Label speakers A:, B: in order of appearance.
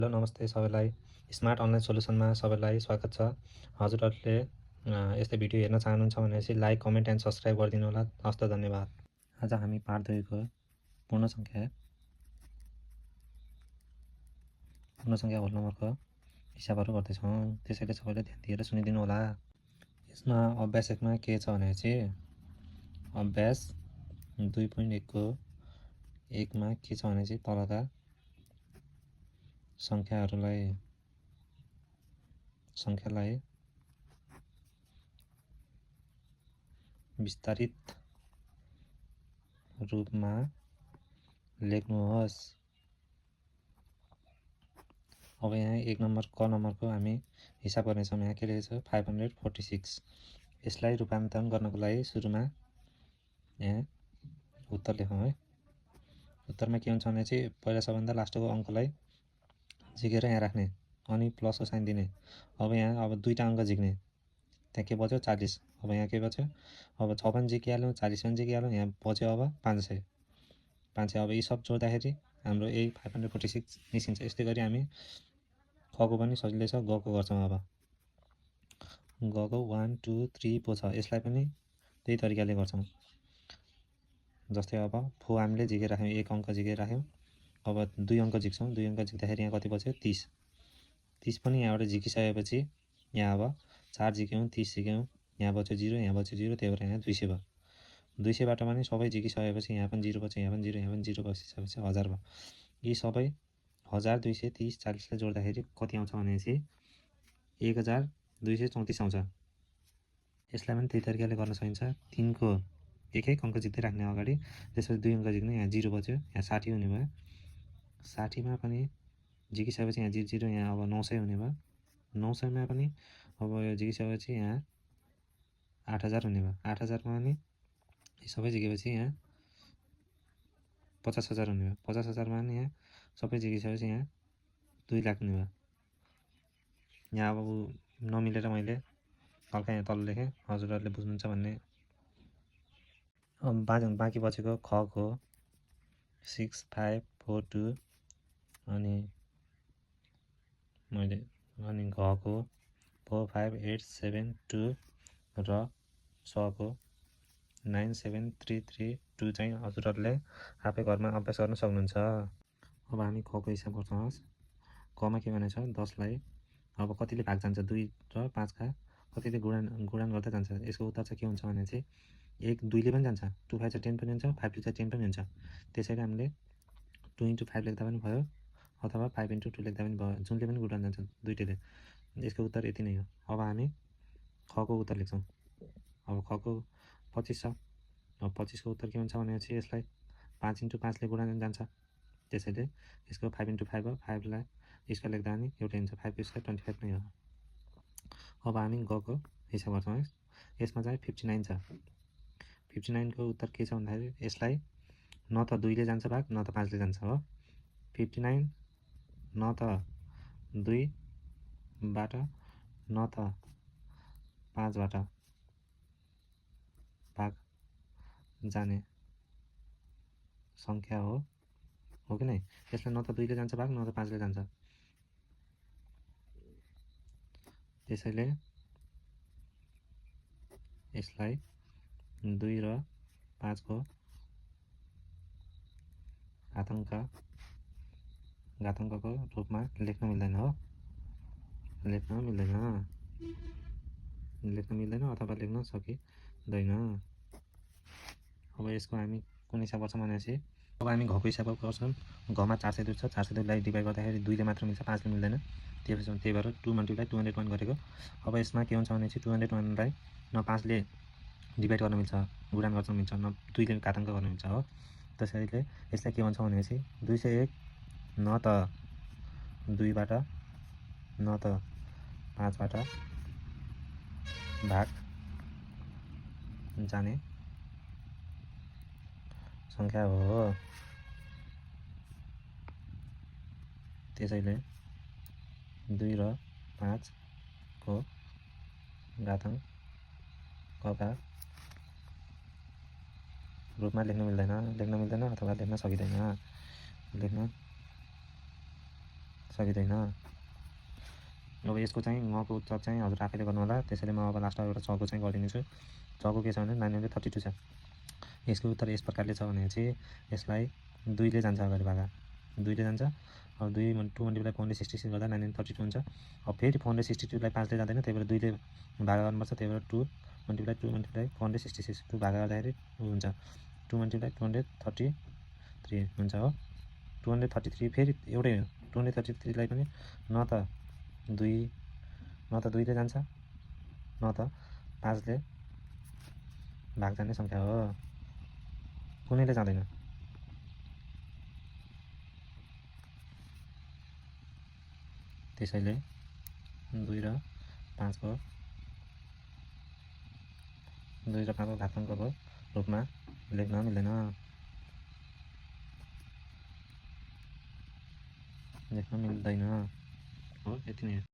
A: Hello नमस्ते सबैलाई। Smart online सोल्युसनमा सबैलाई स्वागत छ। हजुरहरूले यस्तै भिडियो हेर्न चाहनुहुन्छ भनेपछि लाइक, कमेन्ट एन्ड सब्सक्राइब गरिदिनु होला। हस् त, धन्यवाद। आज हामी पाठ 2 को पूर्ण संख्या होल नम्बरको हिसाबहरू गर्दैछौँ। त्यसैले सबैले ध्यान दिएर सुनिदिनु होला। यसमा अभ्यास 1 मा के छ भनेपछि अभ्यास 2.1 को 1 मा के छ भनेपछि तलका संख्यालाई विस्तारित रूपमा लेख्नुहोस्। अब यहाँ 1 नम्बर क नम्बरको हामी हिसाब गर्नेछौँ। यहाँ के लेखेको छ 546। यसलाई रूपान्तरण गर्नको लागि सुरुमा यहाँ उत्तर लेखौँ है। उत्तरमा के हुन्छ भने चाहिँ पहिला सबभन्दा लास्टको अङ्कलाई झिकेर यहाँ राख्ने अनि प्लसको साइन दिने। अब यहाँ अब दुईटा अङ्क झिक्ने, त्यहाँ के बच्यो 40। अब यहाँ के बच्यो, अब 6 पनि झिकिहाल्यौँ, 40 पनि झिकिहाल्यौँ, यहाँ बच्यो अब 500। अब यी सब जोड्दाखेरि हाम्रो यही 546 निस्किन्छ। यस्तै गरी हामी खको पनि सजिलै छ, गको गर्छौँ। अब गको 1 2 3 पो छ, यसलाई पनि त्यही तरिकाले गर्छौँ। जस्तै अब फो हामीले झिकेर राख्यौँ, 1 अङ्क झिकेर राख्यौँ। अब 2 अङ्क झिक्छौँ, 2 अङ्क झिक्दाखेरि यहाँ कति बच्यो 30 पनि यहाँबाट झिकिसकेपछि यहाँ अब 4 झिक्यौँ, 30 झिक्यौँ, यहाँ बच्यो 0, यहाँ बच्यो 0, त्यही भएर यहाँ 200 भयो। 200बाट पनि सबै झिकिसकेपछि यहाँ पनि 0 बच्यो, यहाँ पनि 0, यहाँ पनि 0 बसिसकेपछि 1000 भयो। यी सबै 1000, 200, 30, 40लाई जोड्दाखेरि कति आउँछ भनेपछि 1234 आउँछ। यसलाई पनि त्यही तरिकाले गर्न सकिन्छ। 3 को एक अङ्क झिक्दै राख्ने अगाडि, त्यसपछि 2 अङ्क झिक्ने, यहाँ 0 बच्यो, यहाँ 60 हुने भयो। 60मा पनि झिकिसकेपछि यहाँ 0 यहाँ अब 900 हुने भयो। 900मा पनि अब यो झिकिसकेपछि यहाँ 8000 हुने भयो। 8000मा पनि सबै झिकेपछि यहाँ 50000 हुने भयो। 50000मा पनि यहाँ सबै झिकिसकेपछि यहाँ 2 लाख हुने भयो। यहाँ अब नमिलेर मैले हल्का यहाँ तल लेखेँ, हजुरहरूले बुझ्नुहुन्छ भन्ने। अब बाँकी बचेको खको 6 5 4 2 अनि घको 4 5 8 7 2 र सको 9 7 3 3 2 चाहिँ हजुरहरूले आफै घरमा अभ्यास गर्न सक्नुहुन्छ। अब हामी खको हिसाब गर्छौँ। कमा के भनेछ 10लाई अब कतिले भाग जान्छ, 2 र 5 का कतिले गुणन गर्दै जान्छ। यसको उत्तर चाहिँ के हुन्छ भने चाहिँ 1 2ले पनि जान्छ, 2 5 10 पनि हुन्छ, 5 2 10 पनि हुन्छ। त्यसैले हामीले 2 × 5 लेख्दा पनि भयो अथवा 5 × 2 लेख्दा पनि भयो, जुनले पनि गुणन जान्छ दुइटैले। यसको उत्तर यति नै हो। अब हामी खको उत्तर लेख्छौँ। अब खको 25 छ। अब 25 को उत्तर के हुन्छ भनेपछि यसलाई 5 × 5ले गुणन जान्छ। त्यसैले यसको 5 × 5 हो, 5लाई यसको लेख्दा पनि एउटै हुन्छ, 5 × 25 नै हो। अब हामी गको हिसाब गर्छौँ है। यसमा चाहिँ 59 छ। 59 को उत्तर के छ भन्दाखेरि यसलाई न त 2ले जान्छ भाग, न त 5ले जान्छ हो। 59 न त 2बाट न त 5बाट भाग जाने सङ्ख्या हो कि नै? यसलाई न त 2ले जान्छ भाग, न त 5ले जान्छ। त्यसैले यसलाई 2 र 5 को घाताङ्कको रूपमा लेख्न मिल्दैन हो। लेख्न मिल्दैन अथवा लेख्न सकिँदैन। अब यसको हामी कुन हिसाब गर्छौँ भनेपछि अब हामी घको हिसाब गर्छौँ। घमा 402 छ, 402लाई डिभाइड गर्दाखेरि 2ले मात्र मिल्छ, 5ले मिल्दैन। त्यही भएर 2 × 201 गरेको। अब यसमा के हुन्छ भनेपछि 201लाई न 5ले डिभाइड गर्न मिल्छ, गुणन गर्न मिल्छ, न 2ले घाताङ्क गर्न मिल्छ हो। त्यसैले यसलाई के भन्छ भनेपछि 201 न त 2बाट न त 5बाट भाग जाने सङ्ख्या हो। त्यसैले 2 र 5 को घाताङ्कका रूपमा लेख्न मिल्दैन अथवा लेख्न सकिँदैन। सकिँदैन। अब यसको चाहिँ ngको उत्तर चाहिँ हजुर आफैले गर्नुहोला। त्यसैले म अब लास्टमा एउटा चको चाहिँ गरिदिन्छु। चको के छ भने 932 छ। यसको उत्तर यस प्रकारले छ भने चाहिँ यसलाई 2 ले जान्छ अगाडि भागा, 2 ले जान्छ। अब 2 मल्टिप्लाई 466 गर्दा 932 हुन्छ। अब फेरि 462 लाई 5 ले जाँदैन, त्यही भएर 2 ले भागा गर्नुपर्छ। त्यही भएर 2 मल्टिप्लाई 466 2 भागा गर्दाखेरि हुन्छ 2 मल्टिप्लाई 233 हुन्छ हो। 233 फेरि एउटै हो। 233 लाई पनि न त 2 ले जान्छ न त 5 ले भाग जाने सङ्ख्या हो, कुनैले जाँदैन। त्यसैले 2 र 5 को घाताङ्कको रूपमा लेख्न मिल्दैन, लेख्न मिल्दैन हो। यति नै हो।